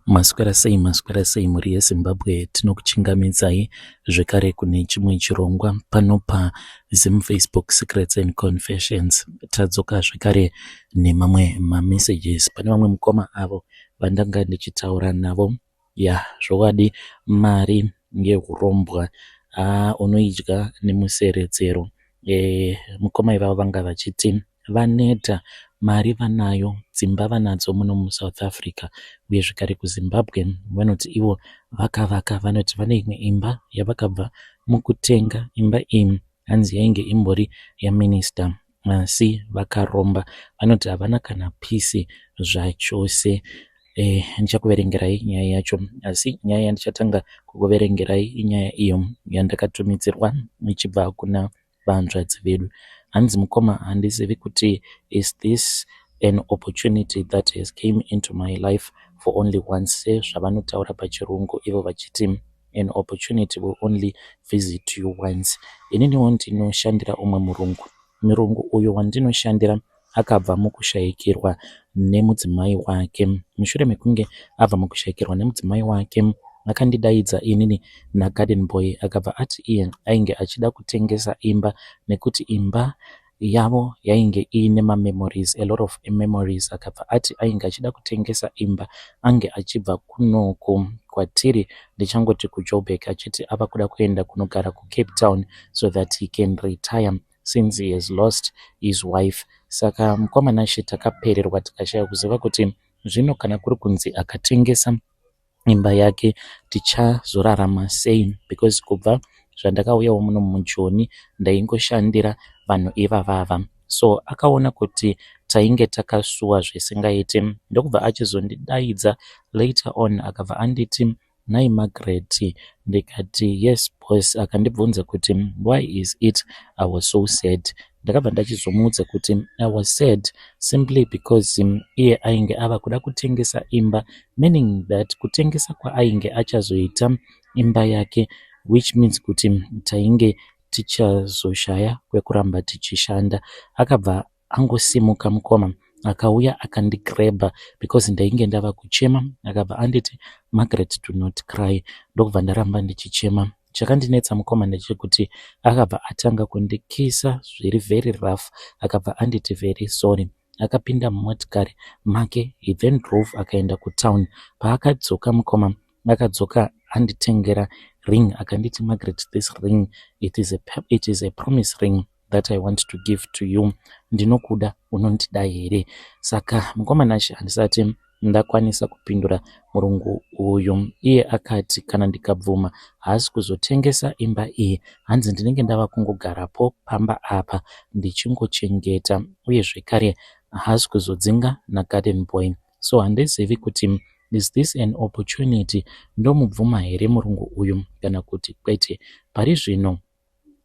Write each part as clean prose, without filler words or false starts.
Maswera sei, maswera sei mhuri yeZimbabwe? Tinokuchingamidzai zvekare kune chimwe chirongwa pano paZim Facebook Secrets and Confessions. Tadzoka zvekare nemamwe mamessages. Pane vamwe mukoma avo vandanga ndichitaura navo. Ya, zvokwadi mari yehurombwa haa unoidya nemuseredzero. Mukoma ivavo vanga vachiti vaneta, mari vanayo, dzimba vanadzo muno muSouth Africa uye zvekare kuZimbabwe vanoti ivo vakavaka, vanoti vane imwe imba yavakabva mukutenga. Imba iyi hanzi yainge imbori yaminister asi vakaromba. Vanoti havana kana peace zvachose. Ndichakuverengerai nyaya yacho, asi nyaya yandichatanga kukuverengerai inyaya iyo yandakatumidzirwa ichibva kuna vahanzvadzi vedu. Hanzi mukoma, handizivi kuti is this an opportunity that has came into my life for only once, sezvavanotaura pachirungu ivo vachiti an opportunity will only visit you once. Ininiwo ndinoshandira umwe murungu. Murungu uyu wandinoshandira akabva mukushayikirwa nemudzimai wake. Mushure mekunge abva mukushayikirwa nemudzimai wake, akandidaidza inini nagarden boy, akabva ati iye ainge achida kutengesa imba nekuti imba yavo yainge iine mamemories, a lot of memories. Akabva ati ainge achida kutengesa imba, ange achibva kunoku kwatiri, ndichangoti kuJoburg, achiti ava kuda kuenda kunogara kuCape Town so that he can retire since he has lost his wife. Saka mukoma Nashe, takapererwa tikashaya kuziva kuti zvino kana kuri kunzi akatengesa imba yake tichazorarama sei, because kubva zvandakauyawo muno muJoni ndaingoshandira vanhu ivavava. So akaona kuti tainge takasuwa zvisingaiti, ndokubva achizondidaidza later on, akabva anditi, "Nhai Margaret?" Ndikati, "Yes boss." Akandibvunza kuti why is it I was so sad. Ndakabva ndachizomuudza kuti I was sad simply because iye ainge ava kuda kutengesa imba, meaning that kutengesa kwaainge achazoita imba yake, which means kuti tainge tichazoshaya kwekuramba tichishanda. Akabva angosimuka mukoma, akauya akandigrabha because ndainge ndava kuchema. Akabva anditi, "Margaret, do not cry." Ndokubva ndaramba ndichichema. Chakandinetsa mukoma ndechekuti akabva atanga kundikisa zviri very rough. Akabva anditi very sorry. Akapinda mumotikari make, he then drove akaenda kutown. Paakadzoka mukoma, akadzoka anditengera ring. Akanditi, "Margaret, this ring, it is a promise ring that I want to give to you. Ndinokuda, unondida here?" Saka mukoma Nashe, handisati ndakwanisa kupindura murungu uyu. Iye akati kana ndikabvuma haasi kuzotengesa imba iyi. Hanzi ndinenge ndava kungogarapo pamba apa ndichingochengeta, uye zvekare haasi kuzodzinga nagarden boy. So handizivi kuti is this an opportunity, ndomubvuma here murungu uyu kana kuti kwete. Pari zvino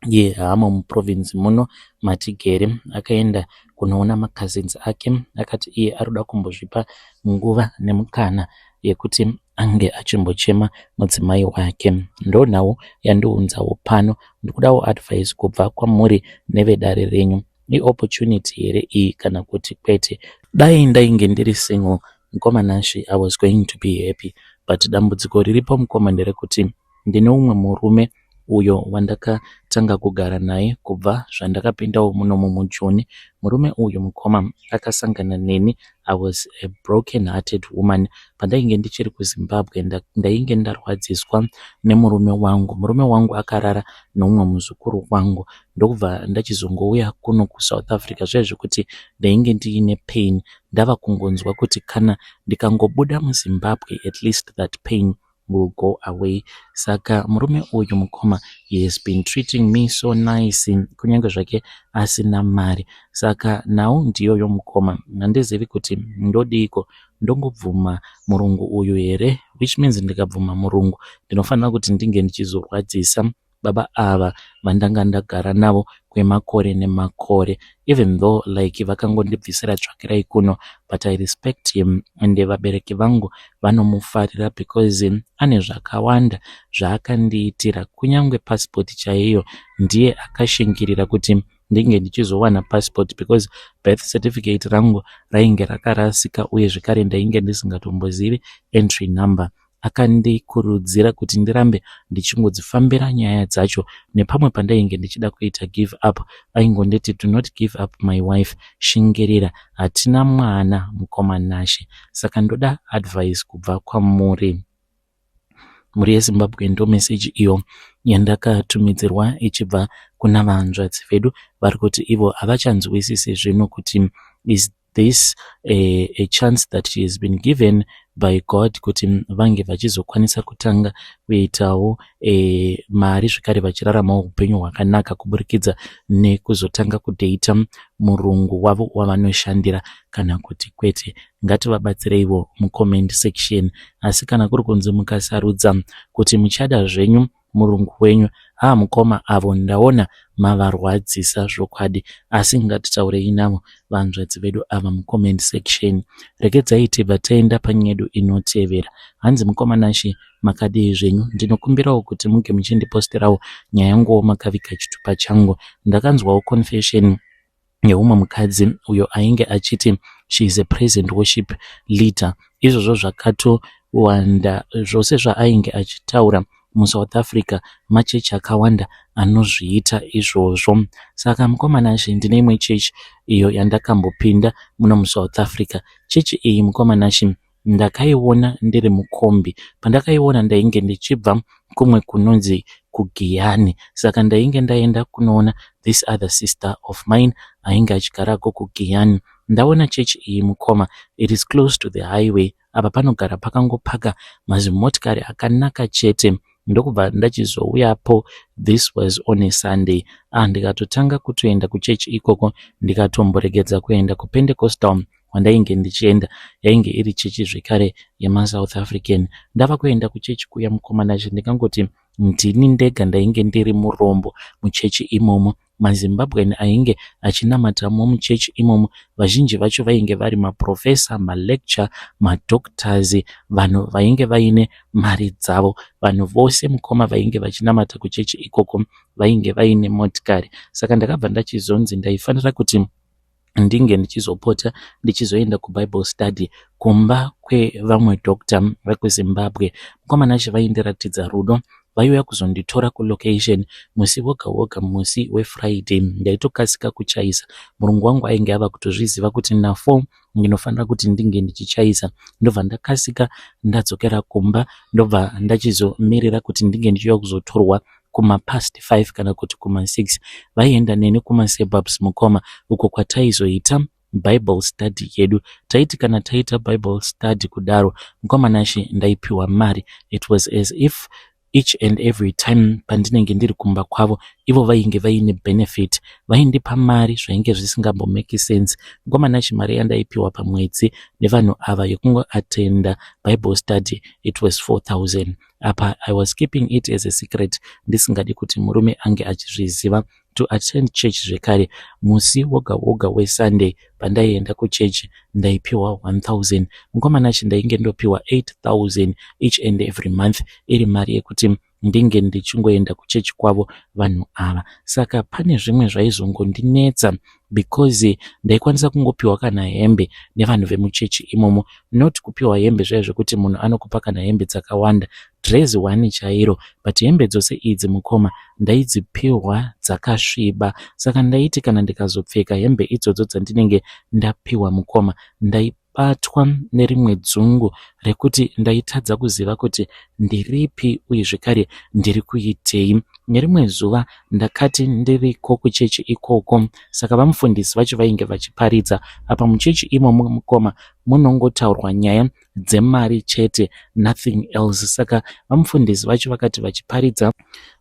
iye haamo muprovince muno matigere, akaenda kunoona macousins ake. Akati iye ari kuda kumbozvipa nguva nemukana yekuti ange achimbochema mudzimai wake. Ndonhau yandiunzawo pano. Ndikudawo advice kubva kwamuri nevedare renyu. Iopportunity here iyi kana kuti kwete? Dai ndainge ndiri single, mukoma Nashe, I was going to be happy, but dambudziko riripo mukoma nderekuti ndine umwe murume uyo wandakatanga kugara naye kubva zvandakapindawo munomu muJoni. Murume uyu mukoma akasangana neni, I was a broken hearted woman. Pandainge ndichiri kuZimbabwe ndainge ndarwadziswa nemurume wangu. Murume wangu akarara neumwe muzukuru wangu, ndokubva ndachizongouya kuno kuSouth Africa. Zviya zvekuti ndainge ndiine pain, ndava kungonzwa kuti kana ndikangobuda muZimbabwe, at least that pain will go away. Saka murume uyu mukoma, he has been treating me so nice kunyange zvake asina mari. Saka nhau ndiyoyo mukoma, handizivi kuti ndodiko, ndongobvuma murungu uyu here, which means ndikabvuma murungu ndinofanira kuti ndinge ndichizorwadzisa baba ava vandanga ndagara navo kwemakore nemakore, even though like vakangondibvisira tsvakirai kuno, but I respect him ende vabereki vangu vanomufarira because ane zvakawanda zvaakandiitira. Kunyange pasipoti chaiyo ndiye akashingirira kuti ndinge ndichizowana passport because birth certificate rangu rainge rakarasika uye zvekare ndainge ndisingatombozivi entry number. Akandikurudzira kuti ndirambe ndichingodzifambira nyaya dzacho. Nepamwe pandainge ndichida kuita give up, aingonditi, "Do not give up, my wife, shingirira." Hatina mwana, mukoma Nashe, saka ndoda advice kubva kwamuri. Mhuri yeZimbabwe, ndo meseji iyo yandakatumidzirwa ichibva kuna vanzvadzi vedu. Vari kuti ivo havachanzwisisi zvino kuti is this a chance that she has been given by God kuti vange vachizokwanisa kutanga kuitawo mari zvekare, vachiraramawo upenyu hwakanaka kuburikidza nekuzotanga kudheita murungu wavo wavanoshandira, kana kuti kwete. Ngativabatsireiwo mucomment section. Asi kana kuri kunzi mukasarudza kuti muchada zvenyu murungu wenyu, haa, mukoma avo ndaona mavarwadzisa zvokwadi. Asi ngatitaurei navo vanzvadzi vedu ava mucomment section. Regedzai tibva taenda panyedu inotevera. Hanzi, "Mukoma Nashe, makadii zvenyu? Ndinokumbirawo kuti muge muchindiposterawo nyaya yanguwo makaviga chitupa changu. Ndakanzwawo confession yeumwe mukadzi uyo ainge achiti she is a praise and worship leader. Izvozvo zvakatowanda. Zvose zvaainge achitaura muSouth Africa, machechi akawanda anozviita izvozvo. Saka mukoma Nashe, ndine imwe chechi iyo yandakambopinda muno muSouth Africa. Chechi iyi, mukoma Nashe, ndakaiona ndiri mukombi. Pandakaiona, ndainge ndichibva kumwe kunonzi kuGiyani, saka ndainge ndaenda kunoona this other sister of mine ainge achigarako kuGiyani. Ndaona chechi iyi, mukoma, it is close to the highway. Apa panogara pakangopaka mazimotikari akanaka chete. Ndokubva ndachizouyapo. This was on a Sunday. Ah, ndikatotanga kutoenda kuchechi ikoko, ndikatomboregedza kuenda kuPentecostal kwandainge ndichienda. Yainge iri chechi zvekare yemaSouth African. Ndava kuenda kuchechi kuya, mukoma Nashe, ndingangoti ndini ndega ndainge ndiri murombo muchechi imomo. MaZimbabwean ainge achinamatamo muchechi imomo, vazhinji vacho vainge vari maprofesa, malecturer, madoctors, vanhu vainge vaine mari dzavo. Vanhu vose, mukoma, vainge vachinamata kuchechi ikoko vainge vaine motikari. Saka ndakabva ndachizonzi ndaifanira kuti ndinge ndichizopota ndichizoenda kuBible study kumba kwevamwe doctor vekuZimbabwe. Mukoma Nashe, vaindiratidza rudo. Vaiuya kuzonditora kulocation musi woga woga, musi weFriday. Ndaitokasika kuchaisa. Murungu wangu ainge ava kutozviziva kuti na4 ndinofanira kuti ndinge ndichichaisa. Ndobva ndakasika ndadzokera kumba, ndobva ndachizomirira kuti ndinge ndichiuya kuzotorwa kumapast 5 kana kuti kuma6. Vaienda neni kumasuburbs, mukoma, uko kwataizoita Bible study yedu. Taiti kana taita Bible study kudaro, mukoma Nashe, ndaipiwa mari. It was as if each and every time pandinenge ndiri kumba kwavo, ivo vainge vaine benefit. Vaindipa mari zvainge zvisingambomake sense. Mukoma Nashe, mari yandaipiwa pamwedzi nevanhu ava yekungoatenda Bible study, it was 4000. Apa I was keeping it as a secret, ndisingadi kuti murume ange achizviziva. To attend church zvekare musi woga woga weSunday, pandaienda kuchechi ndaipiwa 1000. Mukoma Nashe, ndainge ndopiwa 8000 each and every month, iri mari yekuti ndinge ndichingoenda kuchechi kwavo vanhu ava. Saka pane zvimwe zvaizongondinetsa because ndaikwanisa kungopiwa kana hembe nevanhu vemuchechi imomo. Not kupiwa hembe zvaiva zvekuti munhu anokupa kana hembe dzakawanda, drezi one chairo, but hembe dzose idzi, mukoma, ndaidzipiwa dzakasviba. Saka ndaiti kana ndikazopfeka hembe idzodzo dzandinenge ndapiwa, mukoma, ndaibatwa nerimwe dzungu rekuti ndaitadza kuziva kuti ndiripi uye zvekare ndiri kuitei. Nerimwe zuva ndakati ndiriko kuchechi ikoko, saka vamufundisi vacho vainge vachiparidza. Apa muchechi imomo, mukoma, munongotaurwa nyaya dzemari chete, nothing else. Saka vamufundisi vacho vakati vachiparidza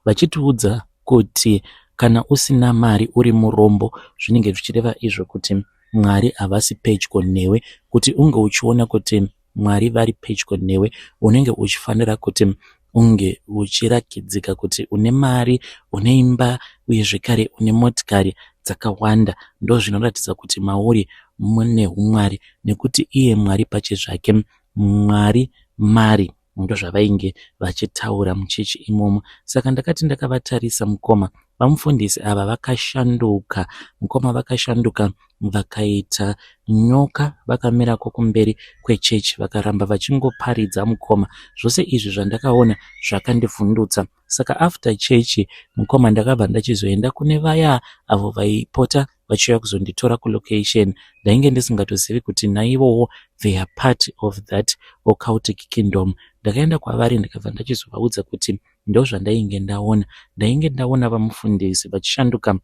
vachitiudza kuti kana usina mari uri murombo, zvinenge zvichireva izvo kuti Mwari havasi pedyo newe. Kuti unge uchiona kuti Mwari vari pedyo newe, unenge uchifanira kuti unge uchirakidzika kuti une mari, une imba uye zvekare une motikari dzakawanda. Ndozvinoratidza kuti mauri mune umwari, nekuti iye Mwari pachezvake, Mwari mari. Ndozvavainge vachitaura muchechi imomo. Saka ndakati ndakavatarisa mukoma, vamufundisi ava vakashanduka. Mukoma vakashanduka vakaita nyoka vakamirako kumberi kwechechi vakaramba vachingoparidza mukoma. Zvose izvi zvandakaona zvakandivhundutsa. Saka after chechi mukoma ndakabva ndachizoenda kune vaya avo vaipota vachiuya kuzonditora kulocation. Ndainge ndisingatozivi kuti naivowo they are part of that occultic kingdom. Ndakaenda kwavari ndikabva ndachizovaudza kuti ndozvandainge ndaona. Ndainge ndaona vamufundisi vachishanduka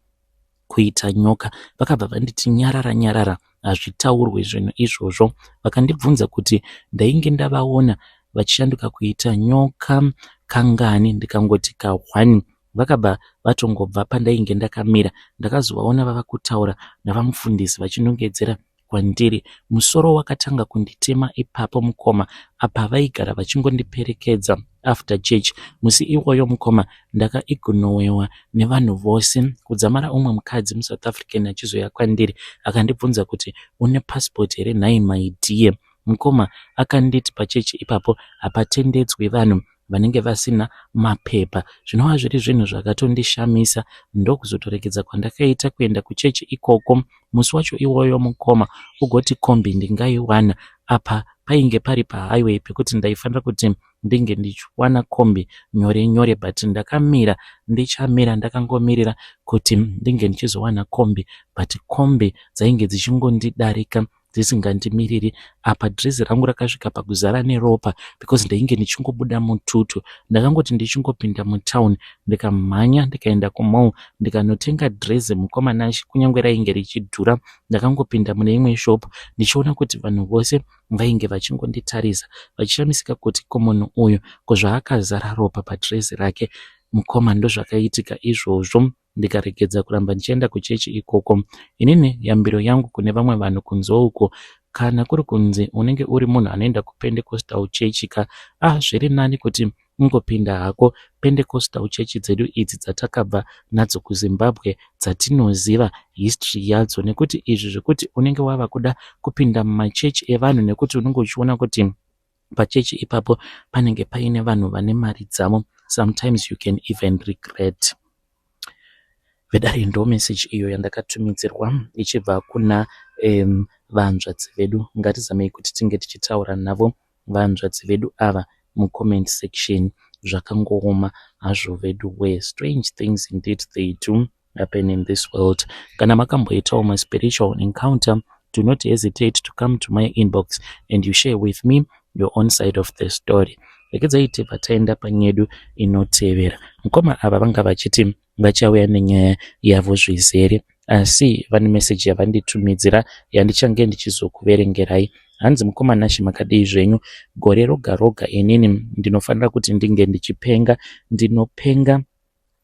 kuita nyoka. Vakabva vanditi nyarara nyarara hazvitaurwe zvinhu izvozvo. Vakandibvunza kuti ndainge ndavaona vachishanduka kuita nyoka kangani ndikangoti ka1. Vakabva vatongobva pandainge ndakamira. Ndakazovaona vava kutaura navamufundisi vachinongedzera kwandiri. Musoro wakatanga kunditema ipapo mukoma apa vaigara vachingondiperekedza after church. Musi iwoyo mukoma ndakaignowewa nevanhu vose kudzamara umwe mukadzi muSouth African achizouya kwandiri akandibvunza kuti une passport here nhai my dear. Mukoma akanditi pachechi ipapo hapatendedzwi vanhu vanenge vasina mapepa zvinova zviri zvinhu zvakatondishamisa ndokuzotoregedza kwandakaita kuenda kuchechi ikoko musi wacho iwoyo mukoma ugoti kombi ndingaiwana apa painge pari pahighway pekuti ndaifanira kuti ndinge ndichiwana kombi nyore nyore but ndakamira ndichamira ndakangomirira kuti ndinge ndichizowana kombi but kombi dzainge dzichingondidarika dzisingandimiriri apa dhirezi rangu rakasvika pakuzara neropa because ndainge ndichingobuda mututu ndakangoti ndichingopinda mutown ndikamhanya ndikaenda kumall ndikanotenga dhirezi mukoma Nashe kunyange rainge richidhura ndakangopinda mune imwe shop ndichiona kuti vanhu vose vainge vachingonditarisa vachishamisika kuti ko munhu uyu ko zvaakazara ropa padhirezi rake mukoma ndozvakaitika izvozvo ndikaregedza kuramba ndichienda kuchechi ikoko. Inini yambiro yangu kune vamwe vanhu kunze uko kana kuri kunzi unenge uri munhu anoenda kupentecostal chechi ka ah zviri nani kuti ungopinda hako pentecostal chechi dzedu idzi dzatakabva nadzo kuZimbabwe dzatinoziva history yadzo nekuti izvi zvekuti unenge wava kuda kupinda mumachechi evanhu nekuti unenge uchiona kuti pachechi ipapo panenge paine vanhu vane mari dzavo sometimes you can even regret. Vedare ndo message iyo yandakatumidzirwa ichibva kuna vanzvadzi vedu. Ngatizamei kuti tinge tichitaura navo vanzvadzi vedu ava mucomment section. Zvakangooma hazvo vedu where strange things indeed they do happen in this world. Kana makamboitawo maspiritual encounter, do not hesitate to come to my inbox and you share with me your own side of the story. Regedzai tibva taenda panyedu inotevera. Mukoma ava vanga vachiti vachauya nenyaya yavo zvizere asi vane meseji yavanditumidzira yandichange ndichizokuverengerai. Hanzi mukoma Nashe makadii zvenyu gore roga roga inini ndinofanira kuti ndinge ndichipenga ndinopenga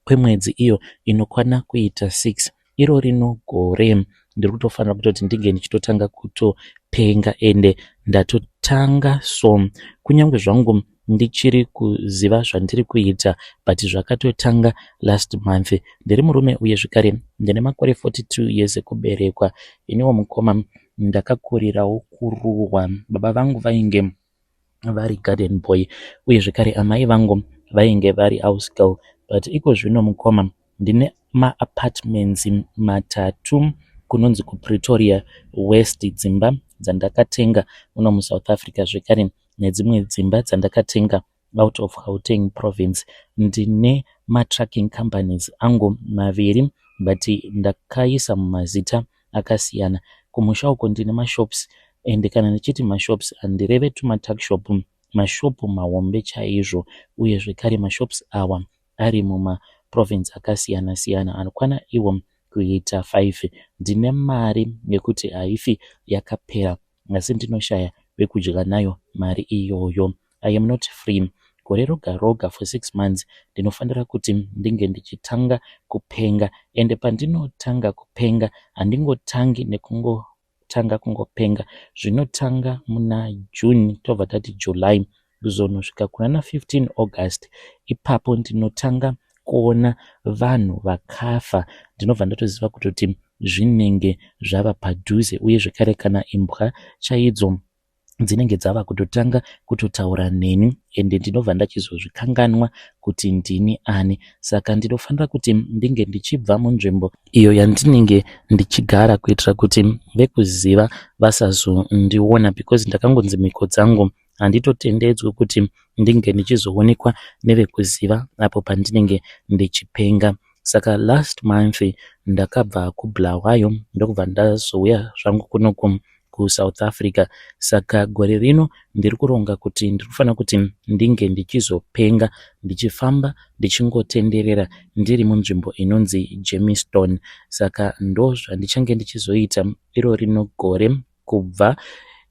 kwemwedzi iyo inokwana kuita 6 iro rino gore ndiri kutofanira kutoti ndinge ndichitotanga kutopenga ende ndatotanga so kunyange zvangu ndichiri kuziva zvandiri kuita but zvakatotanga last month ndiri murume uye zvekare ndine makore 42 years ekuberekwa iniwo mukoma ndakakurirawo kuruwa baba vangu vainge vari garden boy uye zvekare amai vangu vainge vari house girl but iko zvino mukoma ndine maapartments matatu kunonzi kuPretoria West dzimba dzandakatenga muno muSouth Africa zvekare nedzimwe dzimba dzandakatenga out of Gauteng province. Ndine matrucking companies angu maviri but ndakaisa mumazita akasiyana. Kumusha uko ndine mashops ende kana ndichiti mashops handireve tumatuckshop, mashopu mahombe chaizvo uye zvekare mashops awa ari mumaprovince akasiyana siyana anokwana iwo kuita 5. Ndine mari yekuti haifi yakapera asi ndinoshaya pekudya nayo mari iyoyo. I am not free. Gore roga roga for 6 months ndinofanira kuti ndinge ndichitanga kupenga ende pandinotanga kupenga handingotangi nekungotanga kungopenga zvinotanga muna June tobva tati July kuzonosvika kunana 15 August ipapo ndinotanga kuona vanhu vakafa ndinobva ndatoziva kutoti zvinenge zvava padhuze uye zvekare kana imbwa chaidzo. Dzinenge dzava kutotanga kutotaura neni ende ndinobva ndachizozvikanganwa kuti ndini ani. Saka ndinofanira kuti ndinge ndichibva munzvimbo iyo yandinenge ndichigara kuitira kuti vekuziva vasazondiona because ndakangonzi mhiko dzangu handitotendedzwi kuti ndinge ndichizoonekwa nevekuziva apo pandinenge ndichipenga. Saka last month ndakabva kuBulawayo ndokubva ndazouya zvangu kunoku kuSouth Africa. Saka gore rino ndiri kuronga kuti ndiri kufanira kuti ndinge ndichizopenga ndichifamba ndichingotenderera ndiri munzvimbo inonzi Germiston. Saka ndozvandichange ndichizoita iro rino gore kubva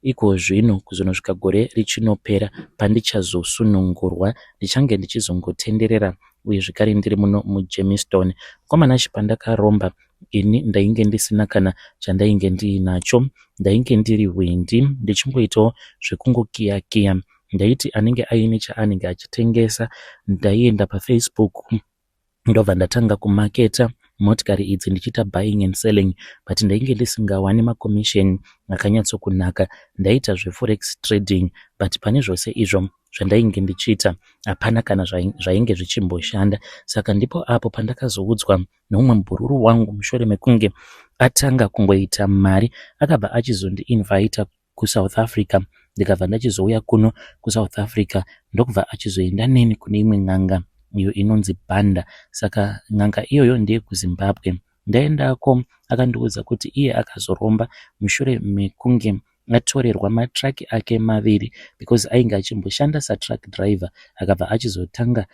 iko zvino kuzonosvika gore richinopera pandichazosunungurwa ndichange ndichizongotenderera uye zvekare ndiri muno muGermiston. Mukoma Nashe pandakaromba Ini ndainge ndisina kana chandainge ndiinacho. Ndainge ndiri hwindi ndichingoitawo zvekungokiya kiya. Ndaiti anenge aine chaanenge achitengesa ndaienda paFacebook ndobva ndatanga kumaketa motikari idzi ndichiita buying and selling but ndainge ndisingawani macommission akanyatsokunaka. Ndaiita zveforex trading but pane zvose izvo zvandainge ndichiita hapana kana zvainge zvichimboshanda. Saka ndipo apo pandakazoudzwa neumwe mubhururu wangu mushure mekunge atanga kungoita mari akabva achizondiinvita kuSouth Africa ndikabva ndachizouya kuno kuSouth Africa ndokubva achizoenda neni kune imwe n'anga iyo inonzi Banda saka n'anga iyoyo ndeyekuZimbabwe ndaendako akandiudza kuti iye akazoromba mushure mekunge atorerwa matruck ake maviri because ainge achimboshanda satruck driver akabva achizotanga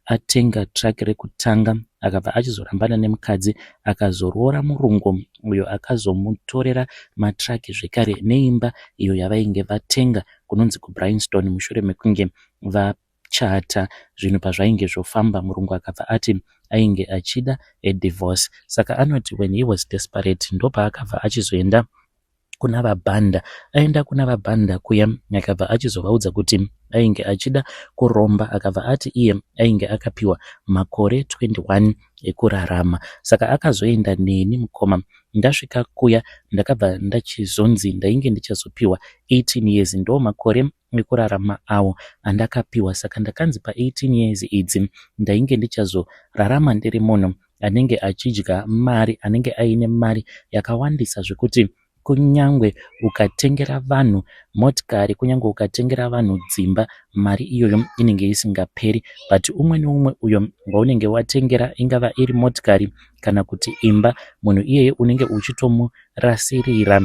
atenga truck rekutanga akabva achizorambana nemukadzi akazoroora murungu uyo akazomutorera matruck zvekare neimba iyo yavainge vatenga kunonzi kuBryanston mushure mekunge vachata zvinhu pazvainge zvofamba murungu akabva ati ainge achida a divorce saka anoti when he was desperate ndopaakabva achizoenda kuna VaBhanda. Aenda kuna VaBhanda kuya akabva achizovaudza kuti ainge achida kuromba akabva ati iye ainge akapiwa makore 21 ekurarama. Saka akazoenda neni mukoma. Ndasvika kuya ndakabva ndachizonzi ndainge ndichazopiwa 18 years ndo makore ekurarama awo andakapiwa saka ndakanzi pa 18 years idzi ndainge ndichazorarama ndiri munhu anenge achidya mari anenge aine mari yakawandisa zvekuti kunyangwe ukatengera vanhu motikari kunyangwe ukatengera vanhu dzimba mari iyoyo inenge isingaperi but umwe neumwe uyo waunenge watengera ingava iri motikari kana kuti imba munhu iyeye unenge uchitomurasirira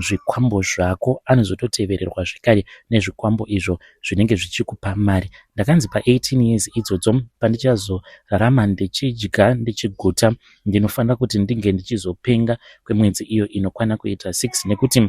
zvikwambo zvako anozototevererwa zvekare nezvikwambo izvo zvinenge zvichikupa mari. Ndakanzi pa 18 years idzodzo pandichazorarama ndichidya ndichiguta ndinofanira kuti ndinge ndichizopenga kwemwedzi iyo inokwana kuita 6 nekuti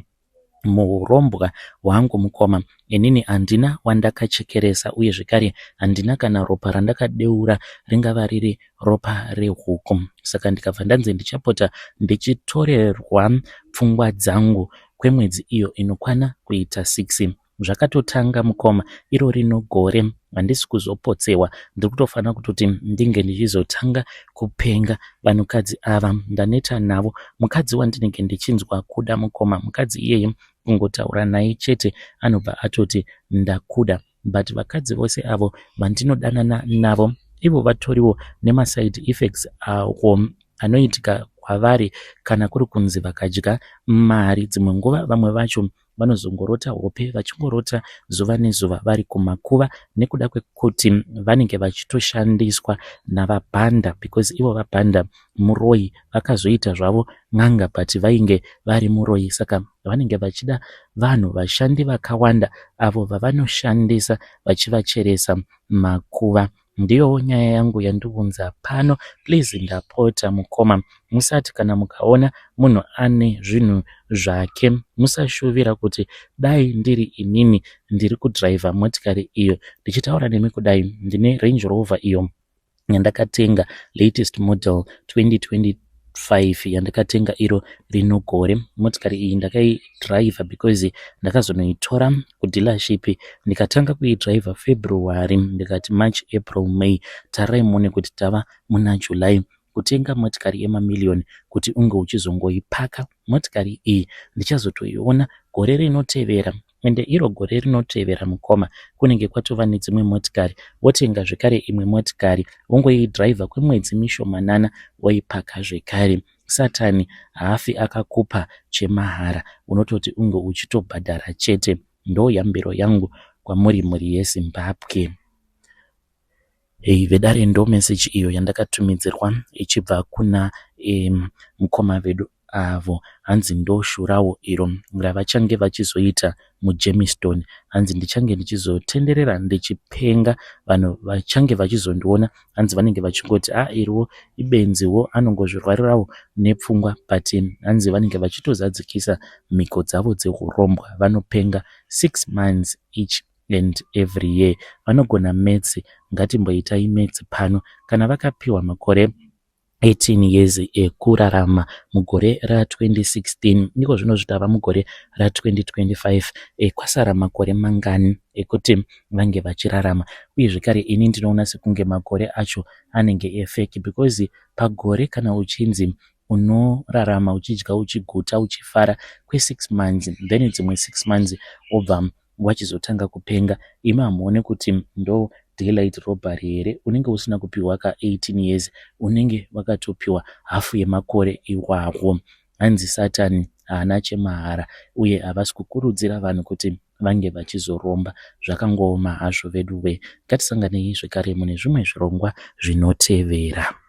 muhurombwa hwangu mukoma inini handina wandakachekeresa uye zvekare handina kana ropa randakadeura ringava riri ropa rehuku saka ndikabva ndanzi ndichapota ndichitorerwa pfungwa dzangu kwemwedzi iyo inokwana kuita 6 Zvakatotanga mukoma iro rino gore handisi kuzopotsewa ndiri kutofanira kutoti ndinge ndichizotanga kupenga vanhukadzi ava ndaneta navo. Mukadzi wandinenge ndichinzwa kuda mukoma mukadzi iyeye kungotaura naye chete anobva atoti ndakuda but vakadzi vose avo vandinodanana navo ivo vatoriwo nemaside effects awo anoitika kwavari kana kuri kunzi vakadya mari dzimwe nguva vamwe vacho Vanozongorota hope vachingorota zuva nezuva vari kumakuva nekuda kwekuti vanenge vachitoshandiswa naVaBhanda because ivo VaBhanda muroyi vakazoita zvavo n'anga but vainge vari muroyi saka vanenge vachida vanhu vashandi vakawanda avo vavanoshandisa vachivacheresa makuva. Ndiyowo nyaya yangu yandiunza pano please ndapota mukoma musati kana mukaona munhu ane zvinhu zvake musashuvira kuti dai ndiri inini ndiri kudriver motikari iyo ndichitaura nemi kudai ndine Range Rover iyo yandakatenga latest model 2020 5 yandakatenga iro rino gore. Motikari iyi ndakaidriver because ndakazonoitora kudealership ndikatanga kuidriver February ndikati March, April, May tarirai muone kuti tava muna July. Kutenga motikari yemamillion kuti unge uchizongoipaka motikari iyi ndichazotoiona gore rinotevera. Ende iro gore rinotevera mukoma kunenge kwatova nedzimwe motikari wotenga zvekare imwe motikari wongoidhiraivha kwemwedzi mishomanana woipaka zvekare. Satani haafi akakupa chemahara unototi unge uchitobhadhara chete. Ndoyambiro yangu kwamuri mhuri yeZimbabwe. Hey vedare ndo message iyo yandakatumidzirwa ichibva kuna mukoma vedu avo hanzi ndoshurawo iro ravachange vachizoita muJermiston hanzi ndichange ndichizotenderera ndichipenga vanhu vachange vachizondiona hanzi vanenge vachingoti a ah, iriwo ibenziwo anongozvirwarirawo nepfungwa but hanzi vanenge vachitozadzikisa mhiko dzavo dzehurombwa vanopenga 6 months each and every year vanogona maths ngatimboitai maths pano kana vakapiwa makore 18 years ekurarama mugore ra2016 iko zvino zvitava mugore ra2025 e, kwasara makore mangani ekuti vange vachirarama uye zvekare ini ndinoona sekunge makore acho anenge efake because pagore kana uchinzi unorarama uchidya uchiguta uchifara kwe6 months then dzimwe 6 months wobva wachizotanga kupenga imi hamuone kuti ndo daylight robbery here unenge usina kupiwa ka 18 years unenge wakatopiwa hafu yemakore iwawo hanzi satani haana chemahara uye havasi kukurudzira vanhu kuti vange vachizoromba zvakangooma hazvo vedu we ngatisanganei zvekare mune zvimwe zvirongwa zvinotevera.